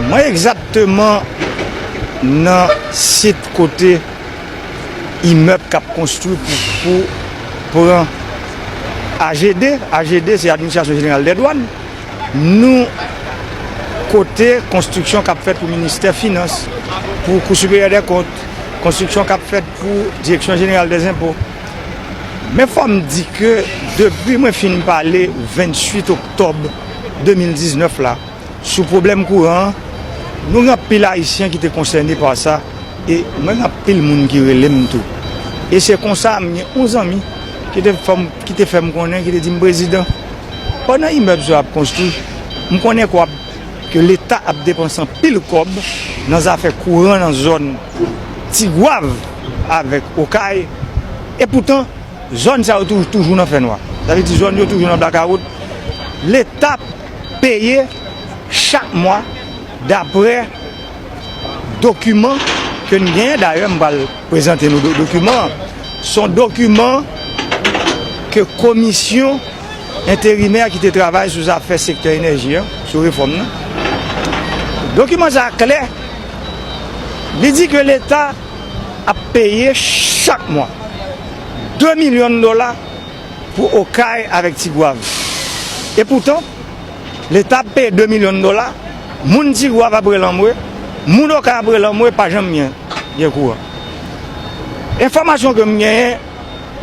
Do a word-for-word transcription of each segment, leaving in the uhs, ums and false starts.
Mwen egzakteman nan sit kote imèb k ap konstwi pou, pou pran A G D. A G D se Administrasyon Jeneral dè Dwàn. Nou kote konstriksyon k ap fèt pou Ministè Finans, pou Kou Siperyè dè Kont, konstriksyon k ap fèt pou Direksyon Jeneral dè Zenpo. Men fò m di ke depi mwen fin pale venntuit oktòb de mil diznèf la, sou pwoblèm kouran an, nou gen anpil Ayisyen ki te konsène pa sa, e mwen gen anpil moun ki rele m tou. E se konsa, m gen yon zanmi ki te fè m, ki te fè m konnen, ki te di m, "Prezidan, pandan imèb sa yo ap konstwi, m konnen kwab ke Leta ap depanse anpil kòb nan zafè kouran nan zòn Tigwav avèk Okay, e poutan, zòn sa yo tou-, toujou nan fènwa. Sa vle di zòn yo toujou nan blakawout. Leta peye chak mwa daprè dokiman ke n genyen. Dayè, m pral prezante nou do-, dokiman an. Se yon dokiman ke Komisyon Enterimè ki te travay sou zafè sektè enèji an, sou refòm nan. Dokiman sa a klè. Li di ke Leta ap peye chak mwa de milyon dola pou Okay avèk Tigwav. E poutan, Leta ap peye de milyon dola, moun Tigwav ap rele anmwe, moun Okay ap rele anmwe, pa janm gen, gen kouran. Enfòmasyon ke m genyen,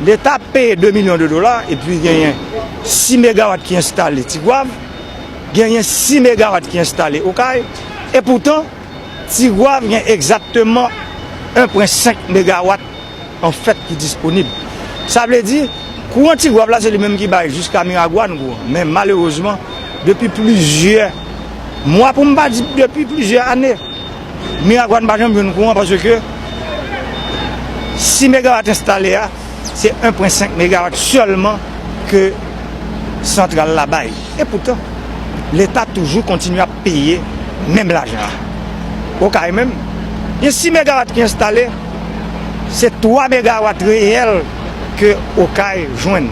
Leta ap peye de milyon de dola, epi genyen sis megawat ki enstale Tigwav, genyen sis megawat ki enstale Okay, e poutan, Tigwav gen egzakteman en pwen senk megawat an fèt ki disponib. Sa vle di, kouran Tigwav la, se li menm ki bay jiska Miragwàn kouran. Men malerezman, depi plizyè mwa, pou m pa di depi plizyè ane, Miragwàn pa janm jwenn kouran paske sis megawat enstale a, se en pwen senk megawat sèlman ke santral la bay. E poutan, Leta toujou kontinye ap peye menm lajan an. Okay menm, gen sis megawat ki enstale, se twa megawat reyèl ke Okay jwenn.